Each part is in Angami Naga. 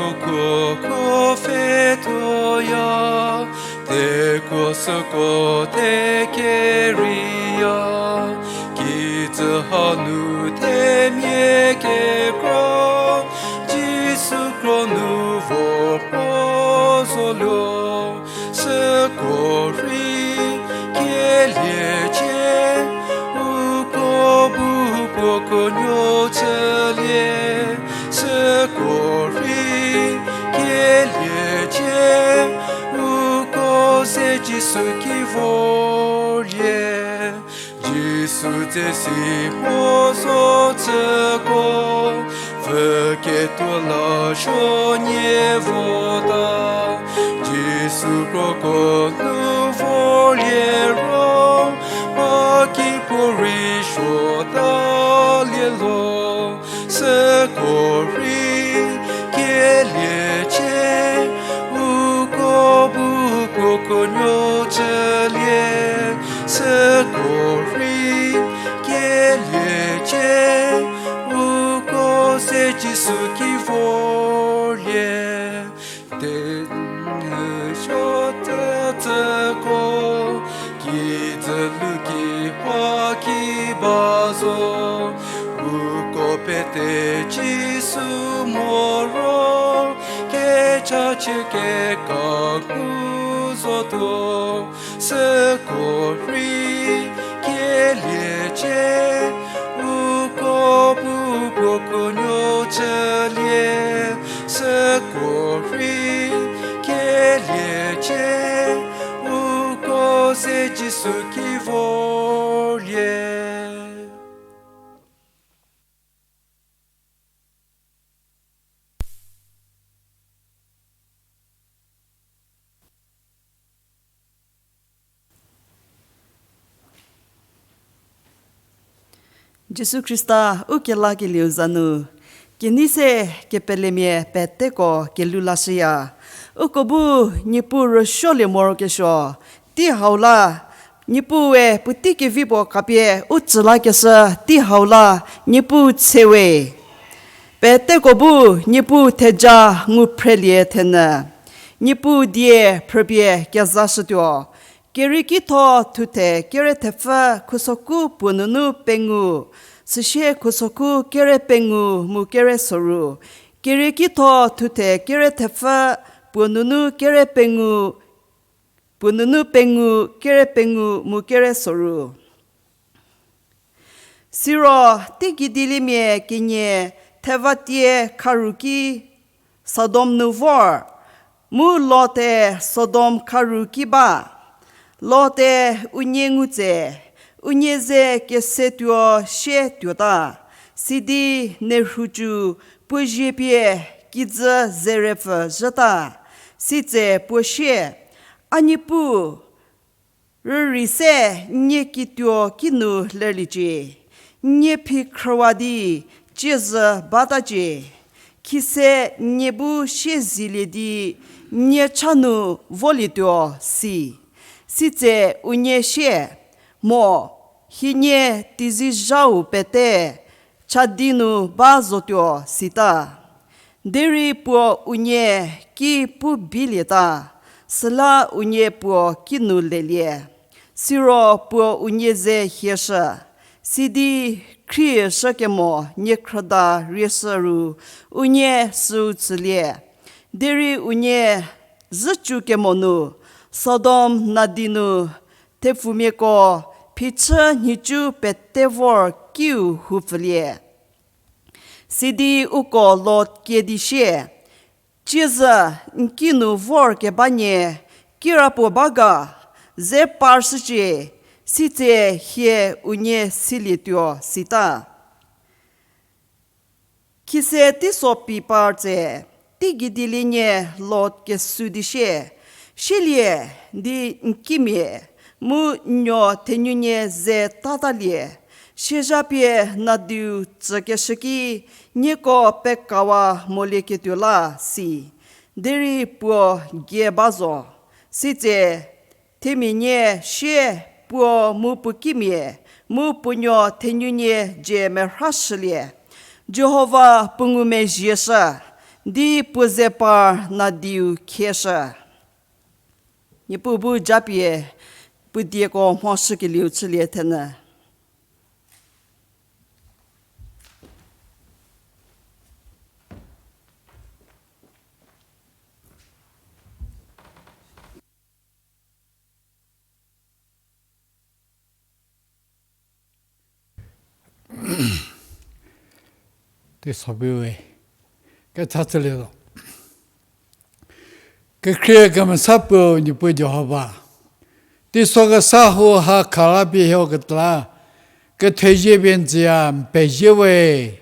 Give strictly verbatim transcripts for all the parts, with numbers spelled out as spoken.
Uko ko pfhethoya, tekuo süko te keriya, kijü hanu themia kekra, Jisu kro nu vo puo zoluo, süko rei keliecie, uko bu puo kuonuo chülie, süko rei keliecie, uko se Jisu ki vorlie. Jisu tse si puo zo chüko, pfü ketuo la suonie vota. Jisu kroko nu vorlie ro, ba ki puo rei suo talie lo. Süko rei keliecie, uko bu puo kuonuo chülie, süko rei keliecie, uko se Jisu ki vorlie. Te nu suo tütüko, kijü lu ki pa ki ba zo, uko pete Jisu moro, kechachie keka ngu zotuo, süko rei keliecie, uko bu puo kuonuo chülie, süko rei keliecie, uko se Jisu ki vorlie. Jisu Khrista u kelakelieu za nu, kenei se kepelemia peteko kelhou lashüya. Uko bu Niepuu rüsuolie morokesuo, tei hau la, Niepuue puotei kevi puo khapie u tsü lakeshü tei hau la, Niepuu tsewe. Peteko bu Niepuu theja ngu phrelie thenyü. Niepuu die phrüpie kezashütuo. Keriekitho thuthe kere thepfü khusoku puo nunu pengou, süsie khusoku kere pengou mu kere soru. Keriekitho thuthe kere thepfü puo nunu kere pengou, puo nunu pengou, kere pengou mu kere soru. Siro teigei dieliemia kenie thevatie kharu ki Sodom nu vor, mu Lot-e Sodom kharu ki ba. Lot-e unie ngu tse, unie ze kesetuo sie tuota, sidi nerhucu puo zie pie kijü zerepfü zhüta, sitse puo sie, A Niepuu, rürei se nie kituo kinu lerliecie, nie phi khrüwa di ciezü batacie, khise nie bu sie zilie di nie cha nu volietuo si. Sitse unie sie, Mo, hienie teizizhau pete chadi nu ba zotuo sita. Derei puo unie ki pu bilieta, süla unie puo kinu lelie. Siro puo unie ze hieshü, sidi khrieshü kemo niekhrüda rieshü ru unie süu tsülie. Derei unie zhücu kemo nu, Sodom nadi nu thepfumiako phichü nhicu pete vor kiu houpfülie. Sidi uko Lot kie di sie, Ciezü n kinu vorkebanie kirapuo ba ga, ze parshücie, sitse hie unie silietuo sita. Khise teiso pi par tse, teigei dieliemia Lot kesu di sie, Sielie di n kimia, mu n nuo thenunie ze tatalie, siezha pie nadiu tsükeshü ki nieko pekawa molieketuo la si. Derei puo gie ba zo, sitse themia nie sie puo mu puo kimia, mu puo nuo thenunie dzie merhashülie. Jihova puo ngumezhieshü, Di puo ze par nadiu khieshü. Niepuu bu japie puo dieko mhoshükelieu chülie thenyü. Teiso bu we kecha chülietuo. Kekhrie kemesa puo Niepuu Jihova, teiso kesa hau ha khalie pie hieko ketla, kethezie pie n tsüya, n pezie we,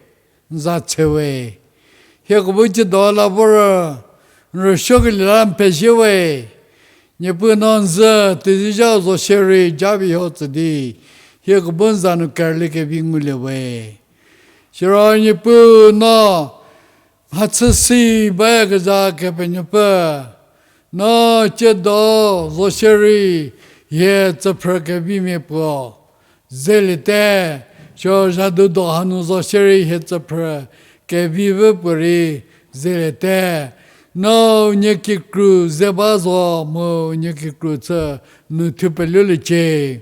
n za tse we. Hieko bu tsiedo la vor, n rüsuokelie la n pezie we. Niepuu no n zhü tezizha zo shierei japie hieko tsü di, hieko bu n za nu kerülie kevi ngulie we. Siro Niepuu no mhachüsi bayakezha Kepenuopfü, no tsiedo zo shierei hie tsüphrü kevimia puo zeliete, siro zhadu do hanu zo shierei hie tsüphrü kevi vü puorei zeliete. No nie kikru ze ba zo mu nie kikru chü nu thupeluliecie.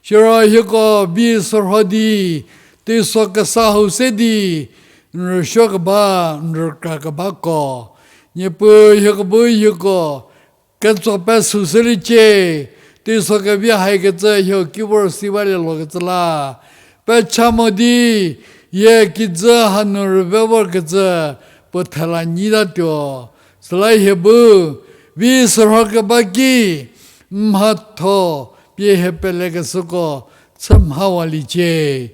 Siro hieko vi sürho di, teiso kesa hau se di, n rüsuokeba, n rükrakebako, Niepuu hieko bu hieko ketso pesüshüliecie. Teiso kevi haikecü hieko ki vor si balie lokecü la pecha mo di, hie kijü hanu rüve vorkecü puo thela nyitatuo. Süla hie bu vi sürho keba ki mhatho pie hie pelekeshüko chü mhawaliecie.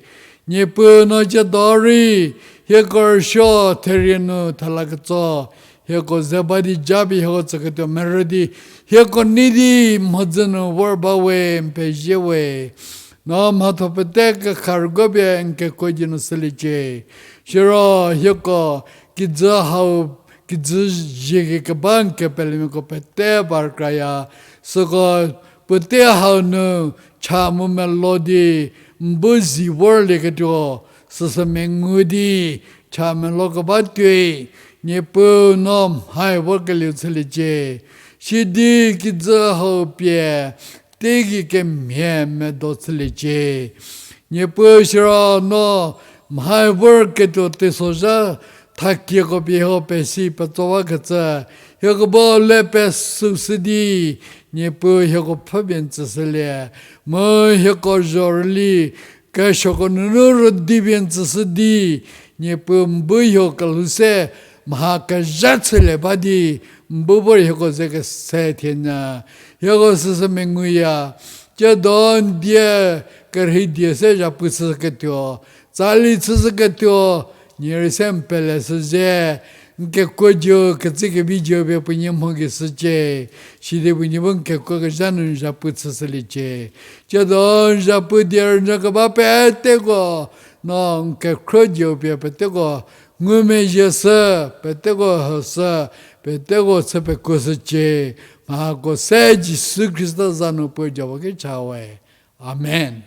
Niepuu no tsiedo rei hieko rüsuo therie nu thela ketso hieko ze ba di japie hieko tsüketuo merü di, hieko nei di mhodzü nu vor ba we, n pezie we. No mhatho pete kekha rügo pie n kekuo gei nu shüliecie. Siro hieko kijü hau, kijü ziekeba n kepelemiako pete ba rükraya. Süko puotei hau nu cha mu melo di n bu zi vorlieketuo süsü mengu di cha melo keba tuoi Niepuu no mhai vorkelieu chüliecie. Sidi kijü hau pie teigei kemhie medo chüliecie. Niepuu siro no mhai vorketuo teisozha thakieko pie hieko pesi petsowakecü, hieko bu le pesüshü di, Niepuu hieko pfhüpie n tsüshülie, mu hieko zhorüli kesuoko nunu rüdipie n tsüshü di, Niepuu n bu hieko kelhou se mha kezha chülie ba di, n bu vor hieko ze kese thienyü, hieko süsü menguya. Tsiedo n die kerhei die se zhapu chüshüketuo, tsali chüshüketuo, nie rei se n pele shüzhie, n kekuo dieu, ketsei kevi dieu pie puo nie mho gei shücie, sidi puo nie bu n kekuo kezha nu n zhapu chüshüliecie. Tsiedo n zhapu die rünyü keba peteko, no n kekhro dieu pie peteko ngumezhie shü, peteko hüshü, peteko chü pekuoshücie, mha hako se Jisu Khrista za nu puo jawa ki cha we. Amen.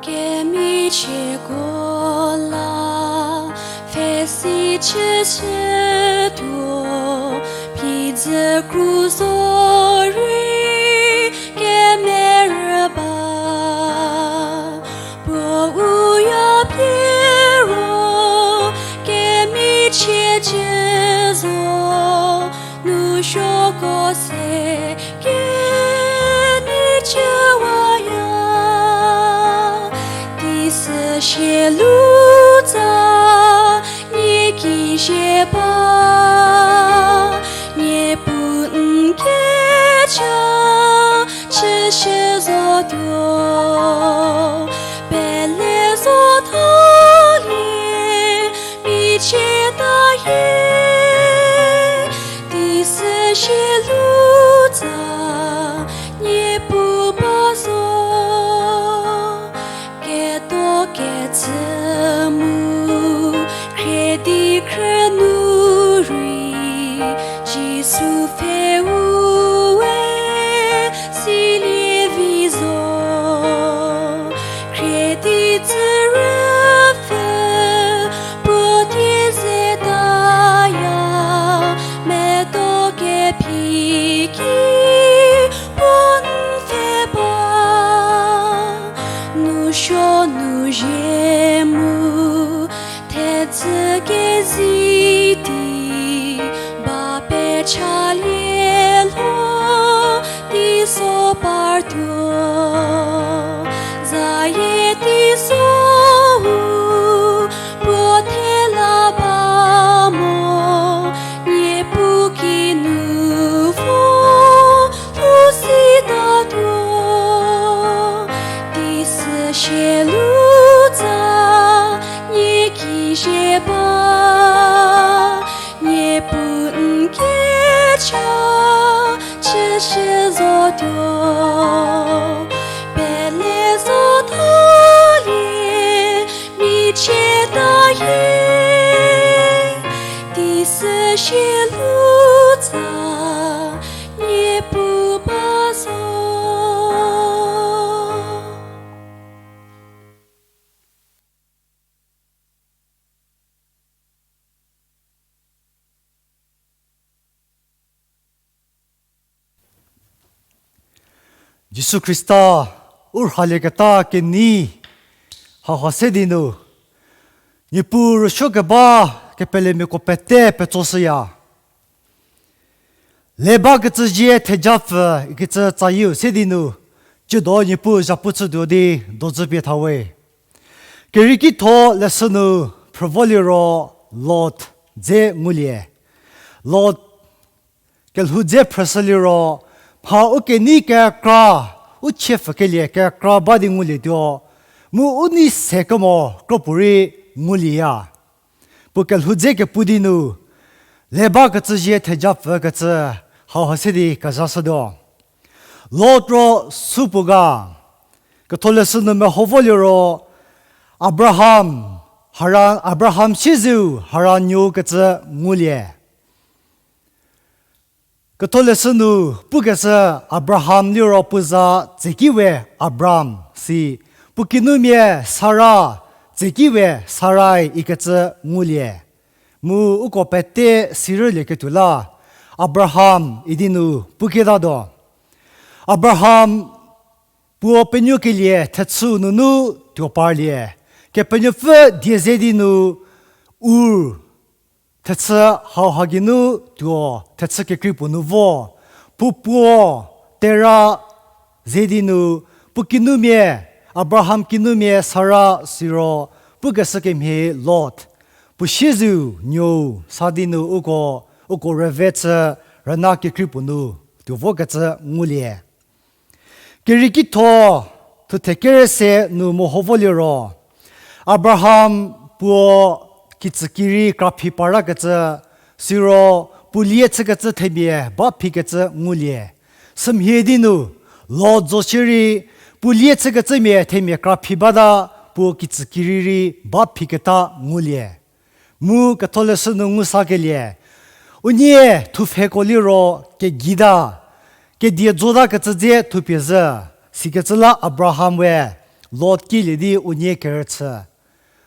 Kemichieko la pfhesi chüshütuo, phi dzü kru zorei kemerü ba. Puo uya pie ro kemichie jü zo, nu suoko se ke Shieluotsa nie ki shie ba, Niepuu n kecha chüshü zotuo, pele zothalie michie ta hie, di sü shieluotsa Niepuu ba zo. Keto kecü mu, khriedi khrünu rei, Jisu pfheu we silie vi zo. Khriedi tsü rüpfü, puo tie zetaya, medo kephi ki puo n pfhe ba, nu suo nu zhie mu, thedzü kezi di, ba pechalie lho, teiso partuo, zayie teisou, puo thela ba mo, Niepuu kinu vo, lhou sitatuo, di sü shieluotsa nie ki shie ba, Niepuu n kecha chüshü zotuo, pele zothalie michie ta hie, di sü shieluotsa Niepuu ba zo. Jisu Khrista u rhalieketa kenei hauha se di nu, Niepuu rüsuokeba kepelemiako pete petsoshüya. Le bakecü zie thejapfü ikecü tsayieu se di nu, tsiedo Niepuu zhapu chütuo di dozü pie thawe. Kerieki tho leshü nu phrüvoliro Lot dze ngulie. Lot kelhou dze phrüshüliro, mha u kenei kekra, u chiepfükelie kekra ba di ngulietuo, mu u nei se kemo kropuorei ngulieya. Puo kelhou dze kepu di nu, le bakecü zie thejapfükecü hauha se di kezashütuo. Lot ro supuo ga, ketholeshü nu meho voliro, Abraham, Haran, Abraham siezeu Haran nuou kecü ngulie. Ketholeshü nu pukeshü Abraham liro puo za tseki we Abram si, puo kinumia Sara tseki we Sarai ikecü ngulie. Mu uko pete sirülieketuo la, Abraham idi nu puketatuo. Abraham puo penuokelie thechü nunu tuo parlie, Kepenuopfü die ze di nu Ur thechü hauha geinu tuo thechü kekrei puo nu vo, puo puo Tera ze di nu, puo kinumia, Abraham kinumia Sara siro, pukeshü kemhie Lot, puo siezeu nuou sa di nu uko, uko rüve chü rüna kekrei puo nu tuo vokecü ngulie. Kerieki tho, thuthe kere se nu meho voliro, Abraham puo kitsükirei kraphi parakecü, siro puo lie chükecü themia ba phikecü ngulie. Sümhie di nu, Lot zo shierei, puo lie chükecümia themia kraphi bata puo kitsükirei rei ba phiketa ngulie. Mu ketholeshü nu ngu sakelie, unie thupfheko liro kegita, kedie zotakecü dze thupie zhü, sikecü la Abraham we Lot kilie di unie kerüchü.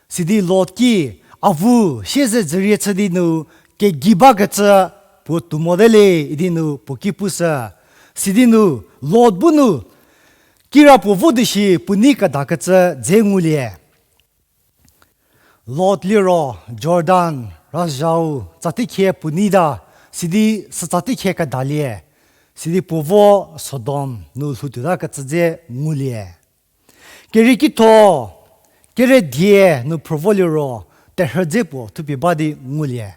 Sidi Lot ki, avu siezedzürie chü di nu kegi bakecü puo tuo mote le idi nu puo ki pushü. Sidi nu Lot bu nu kirapuo vo di shi puo nei kedakecü dze ngulie. Lot liro Jordan razhau tsatekhie puo neita, sidi sü tsatekhie kedalie, sidi puo vo Sodom nu lhoutuotakecü dze ngulie. Kerieki tho, Kere die nu phrü vo liro, terhü dze puo thupie ba di ngulie.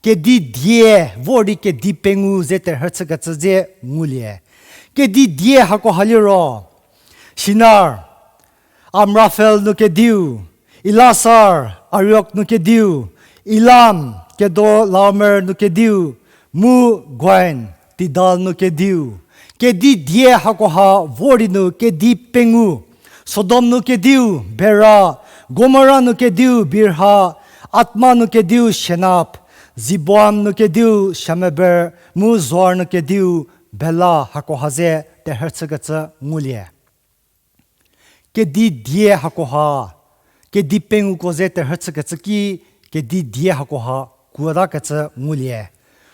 Kedi die vor di kedi pengou ze terhü chükecü dze ngulie. Kedi die hakoha liro, Shinar, Amrafel nu kediu, Elasar, Ariok nu kediu, Elam, Kedorlaomer nu kediu, mu Goin, Tidal nu kediu. Kedi die hakoha vor di nu kedi pengou, Sodom nu kediu Bera, Gomora nu kediu Birha, Adma nu kediu Shinab, Zeboiim nu kediu Shemeber, mu Zoar nu kediu Bela hakoha ze terhü chükecü ngulie. Kedi die hakoha, kedi pengouko ze terhü chükecü ki, kedi die hakoha kuotakecü ngulie.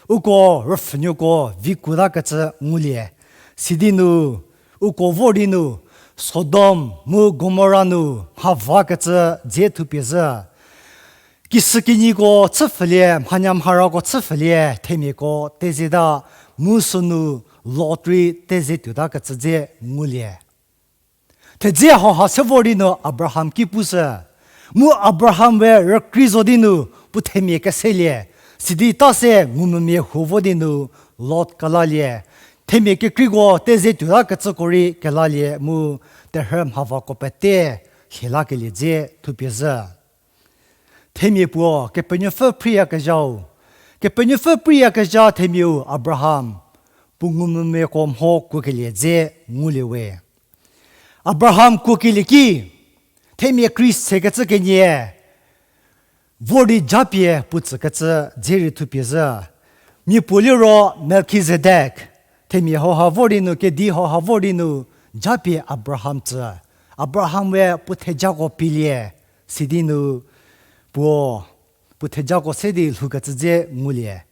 Uko rüpfhünuoko vi kuotakecü ngulie. Sidi nu, uko vor di nu, Sodom mu Gomora nu mhavakecü dze thupie zhü. Kisükinyiko chüpfhülie, mhanyamharako chüpfhülie, themiako tezeta, mu sünu Lot rei teze tuotakecü dze ngulie. Thedze hauha se vor di nu Abraham ki pushü. Mu Abraham we rükrei zo di nu puo themia keselie. Sidi ta se ngumvümia huo vo di nu Lot kelalie. Themia kekreiko teze tuotakecüko rei kelalie mu terhü mhavako pete lhielakelie dze thupie zhü. Themia puo Kepenuopfü phriyakezhau. Kepenuopfü phriyakezha themiau Abraham puo ngumvümiako mho kuokelie dze ngulie we. Abraham kuokelie ki, themia krei sekecü kenie, vor di japie puo tsükecü dze rei thupie zhü. Mia puo liro Melkizedek, themia hauha vor di nu, kedi hauha vor di nu, japie Abraham tsü. Abraham we puo thejako pielie, sidi nu puo, puo thejako se di lhoukecü dze ngulie.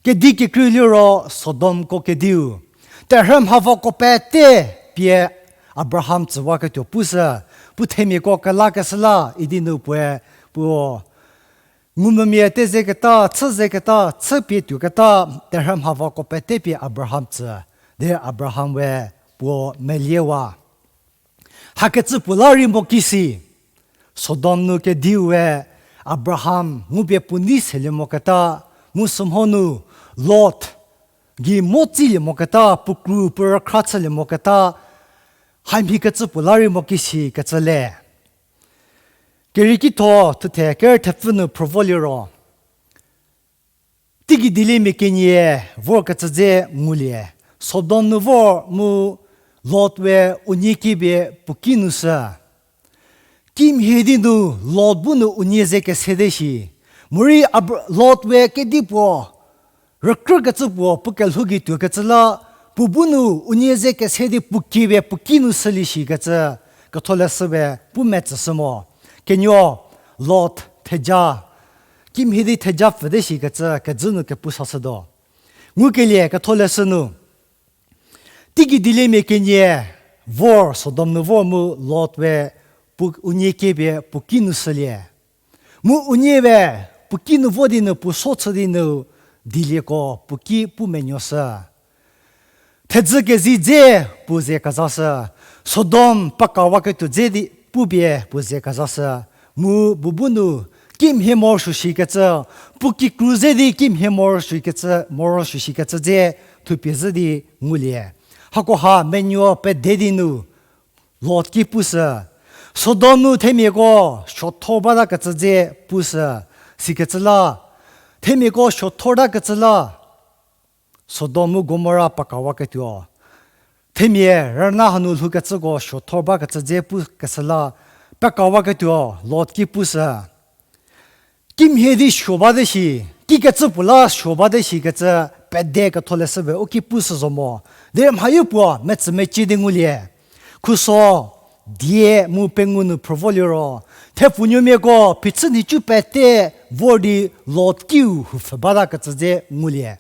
Kedi kekreiu liro Sodomko kediu. Terhü mhavoko pete pie Abraham tsüwaketuo pushü, puo themiako kelakeshü la idi nu puoe puo ngumvümia tezeketa, chüzeketa, chüpie tuoketa, terhü mhavoko pete pie Abraham tsü, derei Abraham we puo meliewa. Hakecü puo la rei mo kisi, Sodom nu kediu we Abraham ngupie puo nei selie moketa, mu sümhonu Lot gei mo tsilie moketa, puo kru puo rükhra chülie moketa, hamhie kecü puo la rei mo kisi kecü le. Kerieki tho thuthe kerü thepfü nu phrü vo liro, teigei dieliemia kenie vorkecü dze ngulie. Sodom nu vor mu Lot we unie kiepie puo ki nu shü. Kimhie di nu Lot bu nu unie ze kesete shi. Morei Abra-, Lot we kedipuo rükrükecü puo, puo kelhou gei tuokecü la, puo bu nu unie ze kese di puo kiepie puo ki nu shülie shikecü, ketholeshüe pu metsüshü mo. Kenuo Lot theja, kimhie di theja pfüte shikecü kejü nu kepu sashütuo. Ngukelie ketholeshü nu, teigei dieliemia kenie vor Sodom nu vor mu Lot we puo unie kiepie puo ki nu shülie. Mu unie we puo ki nu vo di nu puo so chü di nu dielieko puo ki pu menuoshü. Thedzü kezi dze puo ze kezashü, Sodom pekawaketuo dze di pupie puo ze kezashü, mu bu bu nu kimhie morosuo shikecü, puo kikru ze di kimhie morosuo shikecü, morosuo shikecü dze thupie zhü di ngulie. Hakoha menuo pede di nu Lot ki pushü, Sodom nu themiako suothor batakecü dze pushü, sikecü la, themiako suothor takecü la, Sodom mu Gomora pekawaketuo, themia rüna hanu lhoukecüko suothor bakecü dze pukeshü la, pekawaketuo Lot ki pushü. Kimhie di suo bate shi, kikecü puo la suo bate shikecü pede ketholeshüe u ki pushü zo mo. Derei mhayo puo metsümecie di ngulie. Khuso die mu pengou nu phrü vo liro, thepfunuomiako phichü nhicu pete vor di Lot kiu houpfhü batakecü dze ngulie.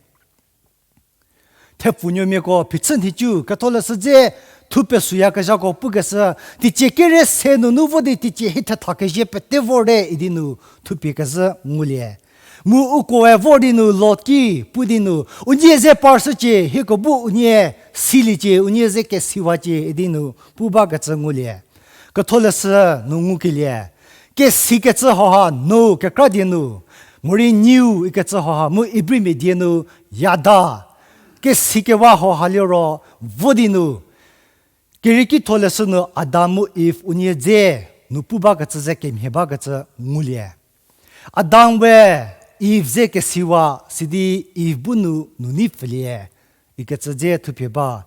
Thepfunuomiako phichü nhicu ketholeshü dze thupesuoyakezhako pukeshü, teicie kere se nunu vo di teicie hie thetha kezhie pete vorte idi nu thupie kezhü ngulie. Mu ukoe vor di nu Lot ki pu di nu, unie ze parshücie, hieko bu unie siliecie, unie ze kesiwacie idi nu pu bakecü ngulie. Ketholeshü nu ngukelie, kesikecü hauha no kekra die nu, morei niu ikecü hauha mu Ibrimia die nu yada, kesikewa hauha liro vo di nu, Kerieki tholeshü nu Adam mu Iv unie dze nu pu bakecü ze kemhie bakecü ngulie. Adam we Iv ze kesiwa sidi Iv bu nu nunei pfülie ikecü dze thupie ba.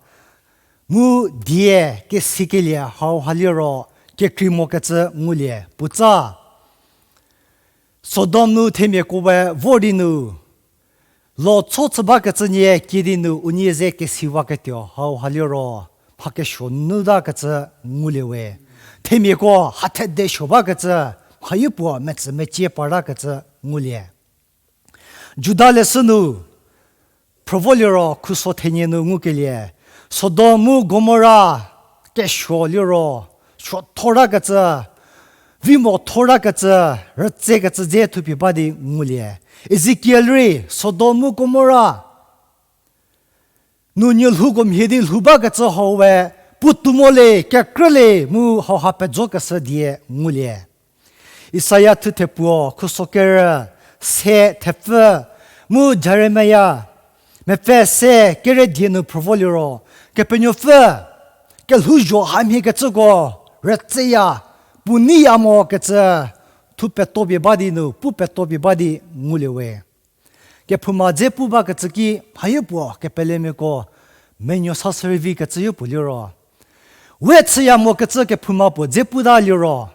Mu die kesikelie hauha liro kekrei mokecü ngulie. Putsa Sodom nu themiako we vor di nu, Lot cho chü bakecü nie kie di nu unie ze kesiwaketuo hauha liro mha kesuo nu takecü ngulie we. Themiako ha thede suo bakecü, mhayo puo metsü mecie partakecü ngulie. Juda leshü nu, phrüvo liro khuso thenie nu ngukelie, Sodom mu Gomora kesuo liro, suo thotakecü, vimo thotakecü, rütsekecü dze thupie ba di ngulie. Ezekiel rei Sodom mu Gomora nu nuolhouko mhie di lhou bakecü hau we, puotou mo le, kekrü le, mu hauha pejokeshü die ngulie. Isaia thuthe puo, khuso kerü, se thepfü, mu Jeremia, mepfü se kere die nu phrüvo liro, Kepenuopfü, kelhouzho hamhiekecüko, rütseya, puo neiya mokecü, thu petopie ba di nu, pu petopie ba di ngulie we. Kephouma dze pu bakecü ki mhayo puo kepelemiako menuo sa shürei vikecü yopuo liro, we chüya mokecü kephouma puo dze puta liro,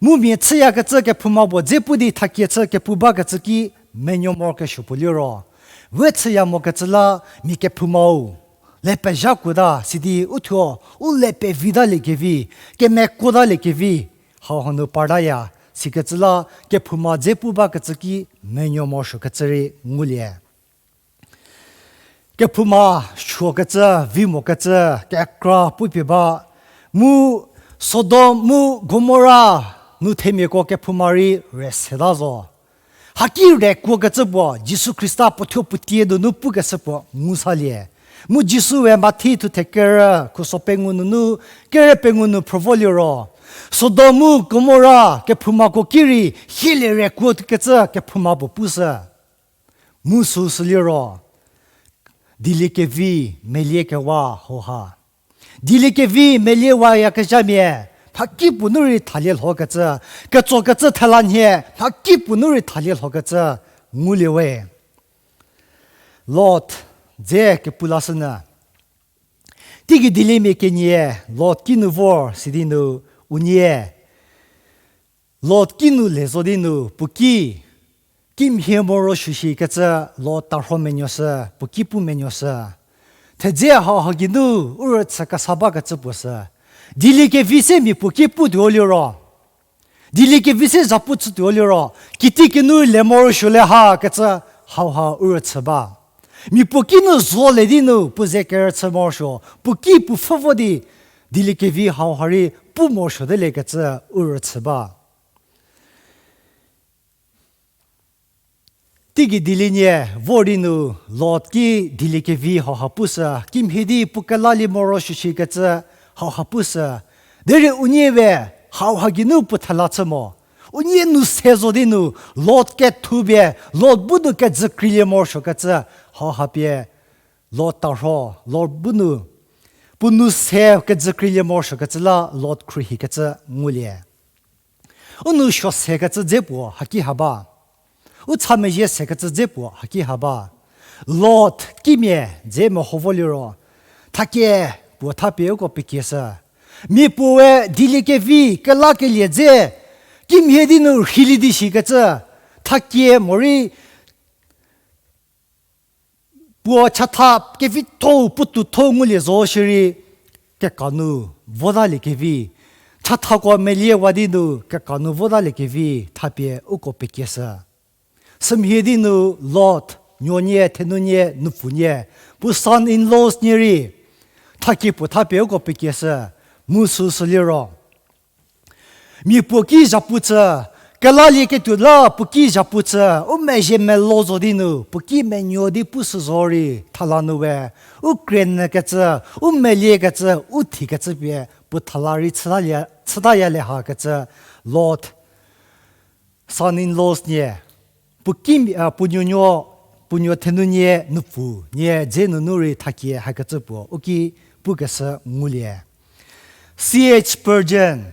mu mia chüyakecü kephouma puo dze pu di thakie chü kepu bakecü ki menuo morokesuo puo liro, we chüya mokecü la mia kephoumau le pezhakuota sidi uthuo u le pevitaliekevi, kemekuotaliekevi, hauha nu partaya, sikecü la kephouma dze pu bakecü ki menuo morosuokecü rei ngulie. Kephouma suokecü, vi mokecü, kekra pupie ba, mu Sodom mu Gomora nu themiako kephouma rei reseta zo. Haki rekuokecü puo, Jisu Khrista puo thuo puo tie donu pukeshü puo ngusalie. Mu Jisu we Mathi thuthe kerü, khuso pengou nunu, kere pengou nu phrüvo liro, Sodom mu Gomora kephoumako ki rei hielie rekuokecü kephouma puo pushü. Mu süsü liro, dieliekevi meliekewa hauha, dieliekevi meliewayakezhamia, mhakipuo nu rei thalie lhokecü, ketsokecü thela nhie, mhakipuo nu rei thalie lhokecü ngulie we. Lot dze kepu lashünyü. Teigei dieliemia kenie Lot kinu vor sidi nu unie Lot kinu le zo di nu puo ki, kimhie morosuo shikecü Lot tarho menuoshü, puo ki pu menuoshü. Thedze hauha geinu u rüchü kesa bakecü puo sü, dieliekevi se mia puo ki putuo liro, dieliekevi se zhapu chütuo liro, kitiekinu le morosuo le hakecü hauha u rüchü ba. Mia puo kinu zo le di nu puo ze kerüchü morosuo, puo ki puo pfhü vo di, dieliekevi hauha rei pu morosuo de lekecü u rüchü ba. Teigei dielienie vor di nu Lot ki dieliekevi hauha pushü, kimhie di puo kelalie morosuo shikecü hauha pushü. Derei unie we hauha geinu puo thela chü mo. Unie nu se zo di nu Lot kethupie, Lot bu nu kejükreilie morosuokecü hauha pie Lot tarho, Lot bu nu, puo nu se kejükreilie morosuokecü la Lot khruohikecü ngulie. U nou suo sekecü dze puo haki ha ba. U cha mezhie sekecü dze puo haki ha ba. Lot kimia dze meho vo liro, thakie puo thapie uko pekieshü. Mia puoe dieliekevi kelakelie dze kimhie di nu rheilie di shikecü, thakie morei puo chatha kevitho-u puotoutho ngulie zo shierei, keka nu votaliekevi, chathako meliewa di nu keka nu votaliekevi thapie uko pekieshü. Sümhie di nu Lot, nuonie, thenuonie, nupfunie, puo son-in-laws nie rei, thakie puo thapie uko pekieshü, mu süsü liro, mia puo ki zhapu chü, kelalieketuo la puo ki zhapu chü, u mezhie melo zo di nu puo ki menuo di pushü zorei thala nu we, u krenyükecü, u meliekecü, u thikecü pie Puo thala rei chütaya, chütaya le hakecü Lot, son-in-laws nie, puo kim, a, puo nuonuo, puo nuo thenunie nupfu nie dze nunu rei thakie hakecü puo u ki pukeshü ngulie. C H Spurgeon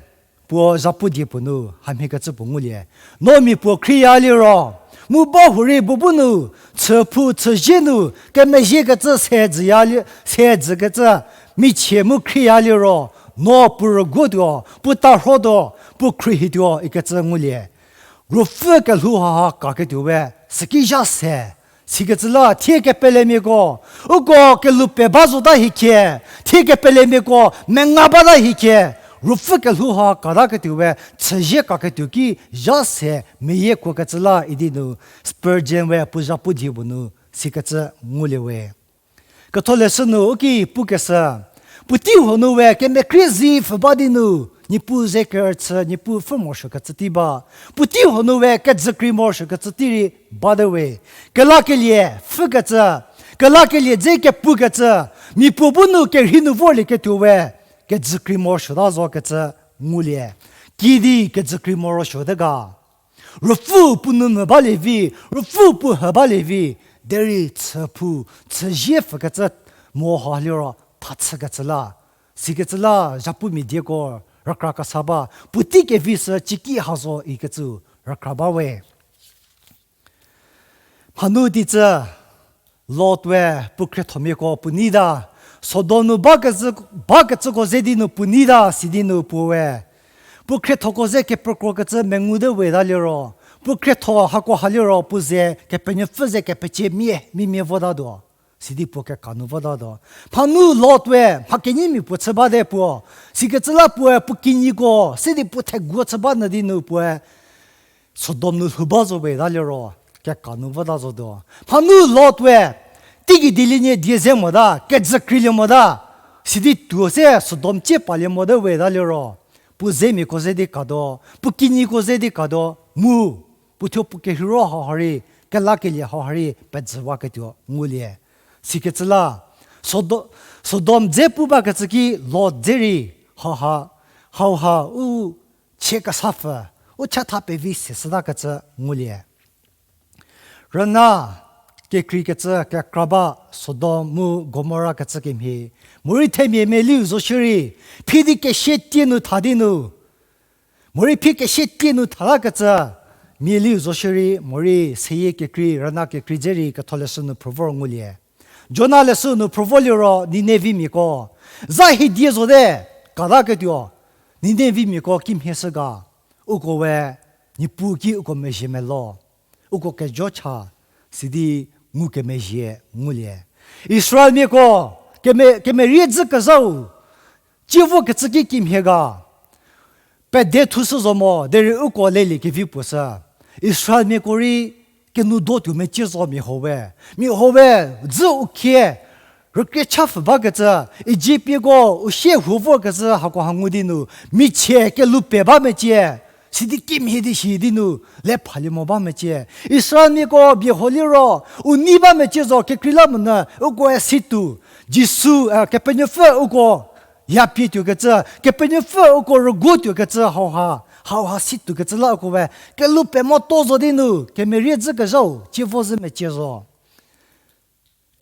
puo zhapu die puo nu hamhiekecü puo ngulie. No mia puo khrieya liro, mu ba hurei bubu nu, chüphou chüzie nu, kemezhiekecü se dzüya li-, se dzükecü, michie mu khrieya liro, no puo rüguotuo, puo tarhotuo, puo khruohituo ikecü ngulie. Ruopfü kelhou haha kaketuo we, süki zha se, sikecü la thie kepelemiako, uko kelhou pe ba zota hiecie, thie kepelemiako menga bata hiecie, Ruopfü kelhou ha kataketuo we, chüzie kaketuo ki zha se meyie kuokecü la idi nu Spurgeon we puo zhapu die puo nu sikecü ngulie we. Ketholeshü nu u ki pukeshü, puotei huo nu we kemekrie zi pfhü ba di nu, Niepuu ze kerüchü, Niepuu pfhü morosuokecü tei ba. Puotei huo nu we kejükrei morosuokecü tei rei bate we. Kelakelie pfhükecü, kelakelie dze kepukecü, mia puo bu nu kerhei nu vorlieketuo we, kejükrei morosuota zokecü ngulie. Kidi kejükrei morosuote ga. Ruopfü puo nou mvü balie vi, Ruopfü puo hü balie vi, derei chüphou, chüzie pfhükecü mo ha liro thachükecü la. Sikecü la zhapumia dieko rükra kesa ba, puotei kevi sü ciki ha zo ikecü rükra ba we. Mhanu di cü, Lot we puo khriethomiako puo neita, Sodom nu bakecü, bakecüko ze di nu puo neita, sidi nu puo we puo khriethoko ze kepekro kecü mengu te we ta liro, puo khrietho hako ha liro puo ze Kepenuopfü ze kepecie mia, mia mia votatuo, sidi puo keka nu votatuo. Mhanu Lot we mha kenyimia puo chü bate puo, sikecü la puoe puo kinyiko sidi puo theguo chü ba nyü di nu puoe Sodom nu lhou ba zo we ta liro, keka nu vota zotuo. Mhanu Lot we teigei dielienie die ze mota, kejükreilie mota, sidi tuo se Sodom cie palie mote we ta liro, puo zemiako ze di katuo, puo kinyiko ze di katuo, mu puo thuo puo kerheiro hau ha rei, kelakelie hau ha rei pejüwaketuo ngulie. Sikecü la, Sodo-, Sodom dze pu bakecü ki Lot dze rei hau ha, hau ha u chie kesapfü, u chatha pevi se shütakecü ngulie. Rüna kekreikecü kekra ba Sodom mu Gomora kecü kemhie, morei themia meliu zo shierei, phi di kesie tie nu tha di nu, morei phi kesie tie nu tha lakecü meliu zo shierei, morei seyie kekrei, rüna kekrei dze rei Ketholeshü nu phrü vor ngulie. Jona leshü nu phrü vo liro Ninevimiako za hidie zote kataketuo, Ninevimiako kimhie shü ga, uko we Niepuu ki uko mezhie melo, uko kejo cha, sidi ngukemezhie ngulie. Israelmiako keme-, kemerie dzü kezhau cie vokecü ki kimhie ga, pede thushü zo mo derei uko lelie kevi puo sü, Israelmiako rei kenoudou tuo mecie zo mia huo we. Mia huo we dzü u khie rükrie cha pfhü bakecü, Ijiptmiako u sie huo vorkecü hako ha ngu di nu, michie kelhou pe ba mecie, sidi kimhie di shi di nu le phalie mo ba mecie. Israelmiako bie huo liro u nei ba mecie zo, kekreilamonyü ukoe situo, Jisu, eh, Kepenuopfü uko yapie tuokecü, Kepenuopfü uko rüguo tuokecü hau ha, hau ha situokecü la uko we kelhou pe mo to zo di nu, kemerie dzü kezhau cie vo zhü mecie zo.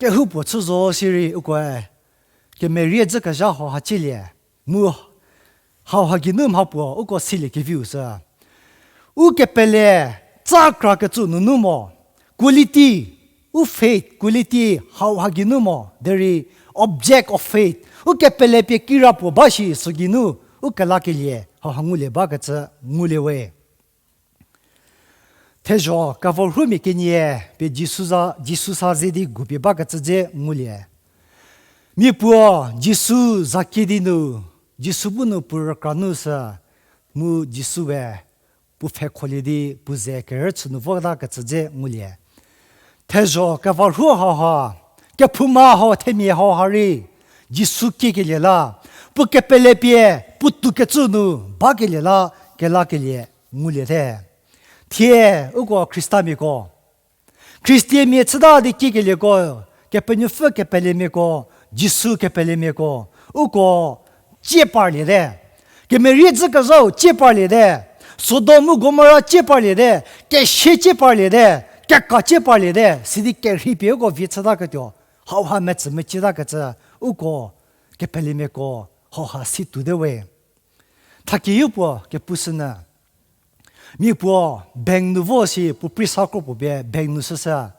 Kehoupuo chü zo sirei ukoe kemerie dzü kezha hau ha cielie. Mu hau ha geinu mha puo uko silie keviu sü, u kepele tsa krakecü nunu mo, quality, u faith quality hau ha geinu mo derei object of faith, u kepele pie kira puo ba shi sü geinu u kelakelie hau ha ngulie bakecü ngulie we. Thezho kevorhumia kenie pie Jisu za, Jisu sa ze di gupie bakecü dze ngulie. Mia puo Jisu zakie di nu, Jisu bu nu puo rükra nu sü, mu Jisue puo pfhekholie di puo ze kerüchü nu votakecü dze ngulie. Thezho kevorhu hau ha, kephouma hau themia hau ha rei, Jisu kiekelie la, puo kepele pie puo toukecü nu bakelie la, kelakelie ngulie te. Thie uko Khristamiako, Khristanmia chüta di kiekelieko, Kepenuopfü kepelemiako, Jisu kepelemiako, uko cie parliete. Kemerie dzü kezhau cie parliete. Sodom mu Gomora cie parliete. Kesie cie parliete. Keka cie parliete. Sidi kerheipie uko vie chütaketuo, hauha metsü mecieta kecü, uko kepelemiako hauha si tuote we. Thakie yopuo kepushünyü, mia puo bank nu vo shi puo prisa kro puo pie bank nu shüshü.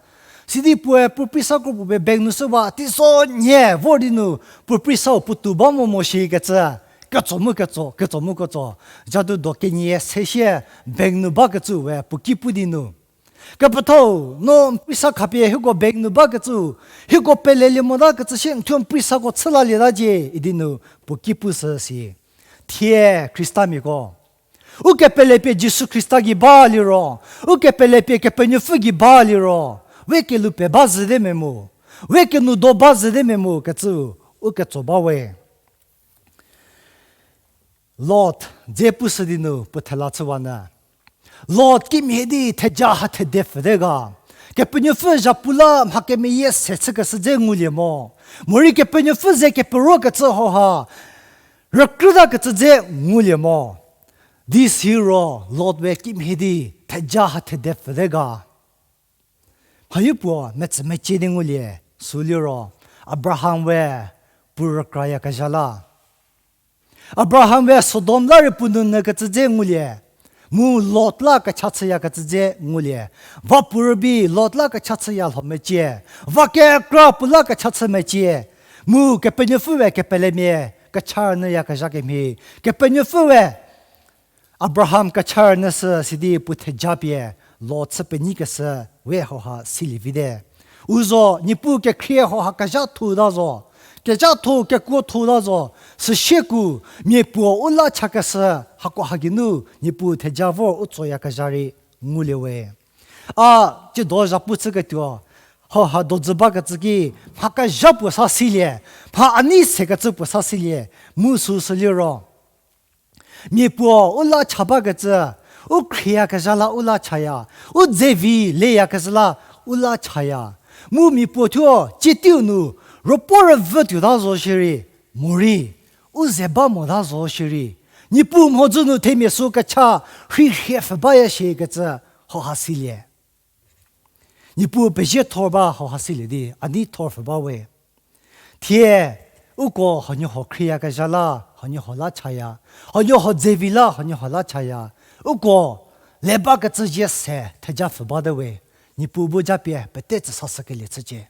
Sidi puoe puo prisa kro puo pie bank nu shüwa, teiso nie vor di nu puo prisau puotou ba mo mo shi kecü, ketso mu ketso, ketso mu ketso. Jadu do kenie se sie bank nu bakecü we puo ki pu di nu, kepethau, no prisa khapie hieko bank nu bakecü, hieko pelelie mota kecü sie n thuo n prisako chü lalieta cie idi nu puo ki pushü si. Thie Khristamiako, ukepelepie Jisu Khrista gei ba liro, ukepelepie Kepenuopfü gei ba liro, we kelhou pie ba zhüte me mu, we kenoudor ba zhüte me mu kecü, u ketso ba we. Lot dze pushü di nu puo thela chüwanyü, Lot kimhie di theja ha thede pfüte ga. Kepenuopfü zhapu la mha kemeyie se chükeshü dze ngulie mo. Morei Kepenuopfü ze kepero kecü hauha rükrüta kecü dze ngulie mo. Di siro Lot we kimhie di theja ha thede pfüte ga. Mhayo puo metsü mecie di ngulie, sü liro Abraham we puo rükrayakezha la. Abraham we Sodom la rei puo nounyü kecü dze ngulie, mu Lot la kecha chüyakecü dze ngulie. Va puo rübei Lot la kecha chüya lho mecie, va kekra puo la kecha chü mecie, mu Kepenuopfü we kepelemia kecha rünyüyakezha kemhie, Kepenuopfü we Abraham kecha rünyüshü sidi puo theja pie Lot chü penyikeshü we hauha silie vite. U zo, Niepuu kekhrie hauha kezhatho ta zo, kezhatho kekuotho ta zo, süsieku mia puo u la chakeshü hakoha geinu Niepuu theja vor u tsoyakezha rei ngulie we. A tsiedo zhapu chüketuo, hauha dojü bakecü ki, mha kezha puo sa silie, mha a nei sekecü puo sa silie, mu süsü liro mia puo u la cha bakecü, u khrieyakezha la u la chaya, u dzevi leyakezha la u la chaya. Mu mia puo thuo tsie teiu nu ruopuo rüvü tuota zo shierei, morei u ze ba mota zo shierei, Niepuu mhodzü nu themia sü kecha rhirhie pfhü baya shikecü hauha silie. Niepuu pezie thor ba hauha silie di, a nei thor pfhü ba we. Thie, uko huoniehuo khrieyakezha la huoniehuo la chaya, huoniehuo dzevi la huoniehuo la chaya, uko le bakecü zie se theja pfhü bate we. Niepuu bu japie pete tsü sashükelie chücie.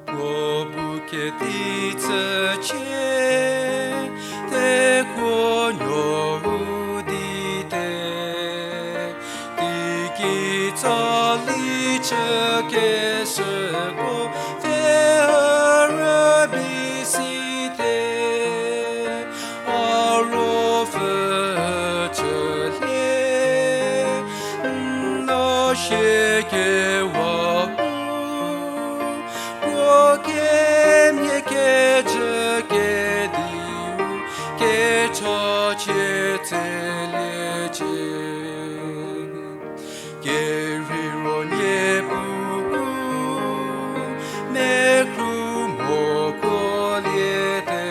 Puo bu kedi tsücie, tekuo nuou di te, teiki tsali chükeshüko, te rübei si te, a ruopfü chülie, n la shie kewa u, puo kemhie kejü kediu, kechachie tseliecie. Kerheiro Niepuu, mekhru mo kuoliete,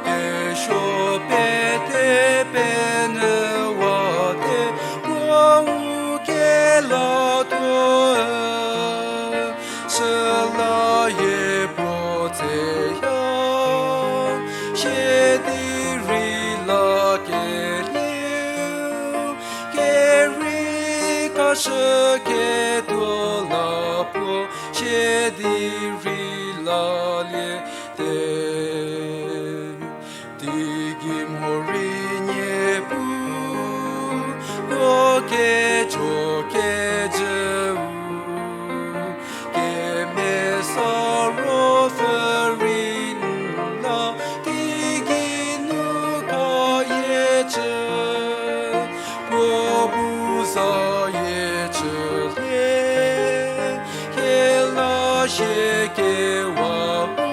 kesuo pete penyüwate, puo u kelatuo, süla hie puo tseya, sie di rei lakelieu, kerei kashüketuo la puo, sie di rei laliete. Teigei morei Niepuu, puo kejo kejüu, kemesa ruopfü rei n la, teigei nu ka Chiekewa bu,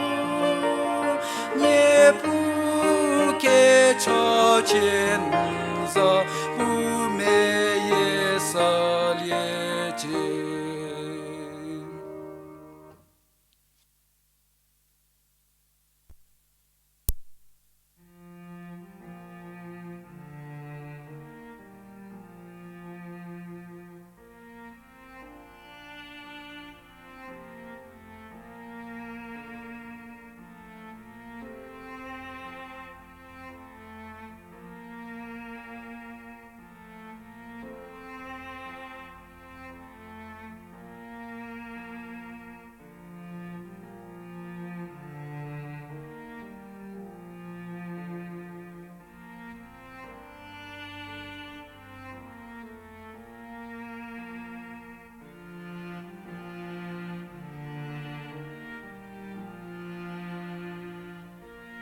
Niepuu kecha cie n za bu meyie salie.